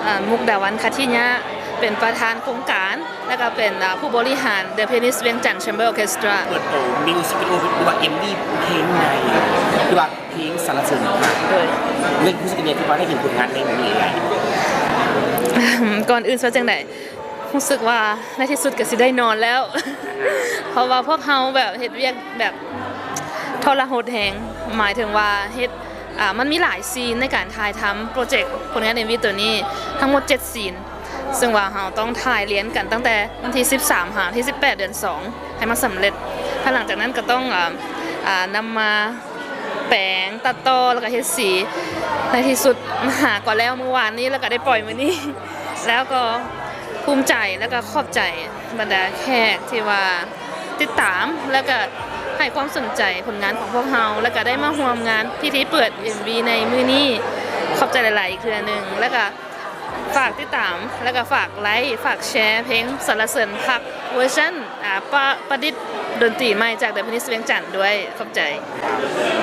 ອ່າ ມຸກດາວັນ ຄັດທິຍະ ເປັນປະທານໂຄງການ ແລ້ວກໍເປັນ ອ່າ ຜູ້ບໍລິຫານ The Pianist ວຽງຈັນ Chamber Orchestra. ເປີດໂຕມິວສິກວິດີໂອ ຫຼືວ່າ ເອັມວີ ເພງໃໝ່ ຫຼືວ່າເພງສັນລະເສີນພະ ໂດຍ ເລື່ອງຮູ້ສຶກແນວໃດທີ່ວ່າໄດ້ເຫັນຜົນງານໃນມື້ນີ້? ກ່ອນອື່ນຊິວ່າຈັ່ງໃດ? ຮູ້ສຶກວ່າໃນທີ່ສຸດກໍຊິໄດ້ນອນແລ້ວ ເພາະວ່າພວກເຮົາແບບເຮັດວຽກແບບທໍລະຫົດແຮງ ໝາຍເຖິງວ່າເຮັດ ອ່າ ມັນມີຫຼາຍຊີນໃນການຖ່າຍທຳໂປຣເຈັກຜົນງານເອັມວີໂຕນີ້ ທັງໝົດເຈັດຊີນ ເຊິ່ງວ່າເຮົາຕ້ອງຖ່າຍລຽນກັນຕັ້ງແຕ່ວັນທີສິບສາມຫາວັນທີສິບແປດ ເດືອນສອງ ໃຫ້ມັນສຳເລັດ. ພາຍຫຼັງຈາກນັ້ນກໍຕ້ອງ ອ່າ ອ່າ ນຳມາແປງ ຕັດຕໍ່ ແລ້ວກໍເຮັດສີ. ໃນທີ່ສຸດຫາກໍແລ້ວມື້ວານນີ້ ແລ້ວກໍໄດ້ປ່ອຍມື້ນີ້ ແລ້ວກໍພູມໃຈ ແລ້ວກໍຂອບໃຈບັນດາແຂກທີ່ວ່າ ຕິດຕາມ ແລ້ວກະໃຫ້ຄວາມສົນໃຈຜົນງານຂອງພວກເຮົາ ແລ້ວກະໄດ້ມາຮ່ວມງານພິທີເປີດເອັມວີໃນມື້ນີ້. ຂອບໃຈຫຼາຍໆອີກເທື່ອໜຶ່ງ ແລ້ວກະຝາກຕິດຕາມ ແລ້ວກະຝາກໄລ ຝາກແຊເພງສັນລະເສີນພັກເວີຊັນ ອາ ປະ ປະດິດດົນຕີໃໝ່ຈາກ The Pianist ວຽງຈັນດ້ວຍ. ຂອບໃຈ.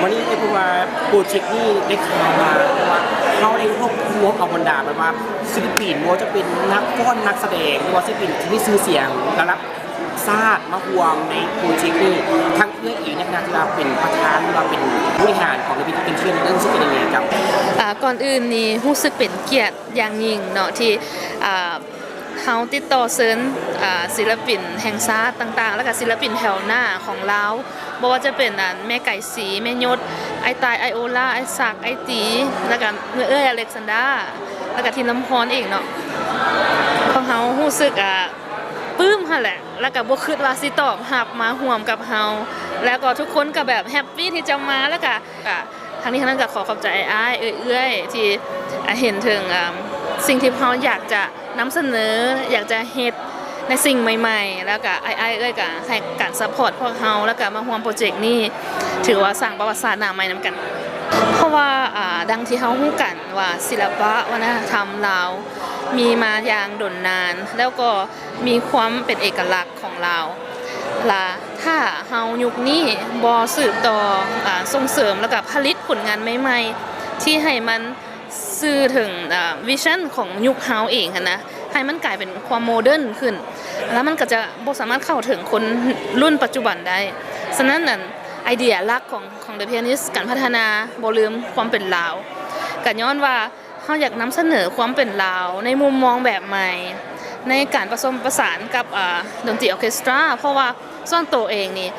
ວັນນີ້ເພາະວ່າໂປຣເຈັກນີ້ໄດ້ຂ່າວມາວ່າເຮົາໄດ້ຮວບຮວມເອົາບັນດາແບບວ່າສິລະປິນ ບໍ່ວ່າຈະເປັນນັກຟ້ອນ ນັກສະແດງ ຫຼືວ່າສິລະປິນທີ່ມີຊື່ສຽງລະດັບ ຊາດມາຮ່ວມໃນໂປຣເຈັກນີ້ ທັງເອື້ອຍເອງໃນຖານະທີ່ວ່າເປັນປະທານ ຫຼືວ່າເປັນຜູ້ບໍລິຫານຂອງ The Pianist ເປັນເທື່ອໜຶ່ງ ຮູ້ສຶກເປັນຈັ່ງໃດກັບ? ອ່າ ກ່ອນອື່ນນີ້ຮູ້ສຶກເປັນກຽດຢ່າງຍິ່ງເນາະ ທີ່ ອ່າ ເຮົາຕິດຕໍ່ເຊີນ ອ່າ ສິລະປິນແຫ່ງຊາດຕ່າງໆ ແລ້ວກະສິລະປິນແຖວໜ້າຂອງລາວ ບໍ່ວ່າຈະເປັນ ອັນ ແມ່ໄກສີ ແມ່ຍົດ ອ້າຍຕ່າຍ ອ້າຍໂອລາ ອ້າຍສັກ ອ້າຍຕີ ແລ້ວກະເອື້ອຍອາເລັກຊານດາ ແລ້ວກະທີມລຳພອນອີກເນາະ. ພວກເຮົາຮູ້ສຶກ ອ່າ ປຶ້ມຫັ້ນແຫຼະ ແລ້ວກະບໍ່ຄິດວ່າຊິຕອບຮັບມາຮ່ວມກັບເຮົາ ແລ້ວກໍທຸກຄົນກໍແບບແຮັບປີ້ທີ່ຈະມາ ແລ້ວກະ ກະທັງນີ້ທັງນັ້ນກໍຂໍຂອບໃຈອ້າຍໆ ເອື້ອຍໆ ທີ່ ອາ ເຫັນເຖິງ ອາ ສິ່ງທີ່ພວກເຮົາຢາກຈະນຳສະເໜີ ຢາກຈະເຮັດໃນສິ່ງໃໝ່ໆ ແລ້ວກະອ້າຍໆ ເອື້ອຍກໍໃຫ້ການຊັບພອດພວກເຮົາ ແລ້ວກະມາຮ່ວມໂປຣເຈັກນີ້ ຖືວ່າສ້າງປະຫວັດສາດໜ້າໃໝ່ນຳກັນ. ເພາະວ່າ ອາ ດັ່ງທີ່ເຮົາຮູ້ກັນວ່າ ສິລະປະວັດທະນະທຳລາວມີມາຢ່າງດົນນານ ແລ້ວກໍ ມີຄວາມເປັນເອກະລັກຂອງລາວ ລະຖ້າເຮົາຍຸກນີ້ບໍ່ສືບຕໍ່ ອາ ສົ່ງເສີມ ແລ້ວກະຜະລິດຜົນງານໃໝ່ໆ ທີ່ໃຫ້ມັນສື່ເຖິງ ອາ ວິຊັນຂອງຍຸກເຮົາເອງຫັ້ນນະ ໃຫ້ມັນກາຍເປັນຄວາມໂມເດີນຂຶ້ນ ລະມັນກໍຈະບໍ່ສາມາດເຂົ້າເຖິງຄົນລຸ້ນປັດຈຸບັນໄດ້. ສະນັ້ນ ອັນ ໄອເດຍຫຼັກຂອງ ຂອງ The Pianist ການພັດທະນາບໍ່ລືມຄວາມເປັນລາວ ກະຍ້ອນວ່າ ເຮົາຢາກນຳສະເໜີຄວາມເປັນລາວໃນມຸມມອງແບບໃໝ່ ໃນການປະສົມປະສານກັບ ອາ ດົນຕີອໍເຄສຕຣາ ເພາະວ່າສ່ວນໂຕເອງນີ້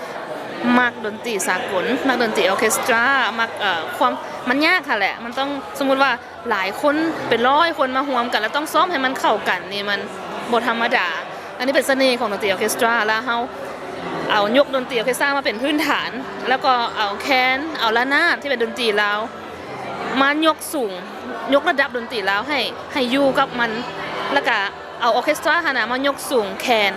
ມັກດົນຕີສາກົນ ມັກດົນຕີອໍເຄສຕຣາ ມັກ ເອີ ຄວາມ ມັນຍາກຫັ້ນແຫຼະ ມັນຕ້ອງ ສົມມຸດວ່າຫຼາຍຄົນເປັນຮ້ອຍຄົນມາຮ່ວມກັນ ແລ້ວຕ້ອງຊ້ອມໃຫ້ມັນເຂົ້າກັນນີ້ ມັນບໍ່ທຳມະດາ. ອັນນີ້ເປັນສະເໜ່ຂອງດົນຕີອໍເຄສຕຣາ ແລ້ວເຮົາເອົາຍົກດົນຕີອໍເຄສຕຣາມາເປັນພື້ນຖານ ແລ້ວກໍເອົາແຄນ ເອົາລະນາດທີ່ເປັນດົນຕີລາວ ມາຍົກສູງ ຍົກລະດັບດົນຕີລາວໃຫ້ ໃຫ້ຢູ່ກັບມັນ ແລ້ວກະເອົາອໍເຄສຕຣາຫັ້ນນະມາຍົກສູງແຄນ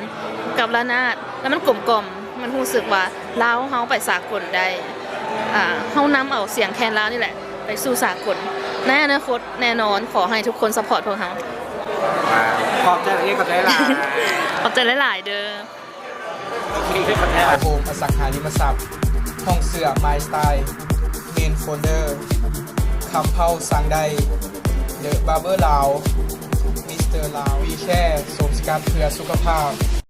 ກັບລະນາດ ແລ້ວມັນກົມກ່ອມ ມັນຮູ້ສຶກວ່າລາວເຮົາໄປສາກົນໄດ້ ອາ ເຮົານຳເອົາສຽງແຄນລາວນີ້ແຫຼະໄປສູ່ສາກົນໃນອະນາຄົດແນ່ນອນ. ຂໍໃຫ້ທຸກຄົນຊັບພອດພວກເຮົາ. ຂອບໃຈຫຼາຍໆ ຂອບໃຈຫຼາຍໆເດີ. ໂຮມອະສັງຫາລິມະຊັບ ຫ້ອງເສື້ອ My Style Main Folder ຄຳເພົາສັ່ງໄດ້ The Barber ລາວ Mister ລາວ We Care ໂສມສະກັດເພື່ອສຸຂະພາບ.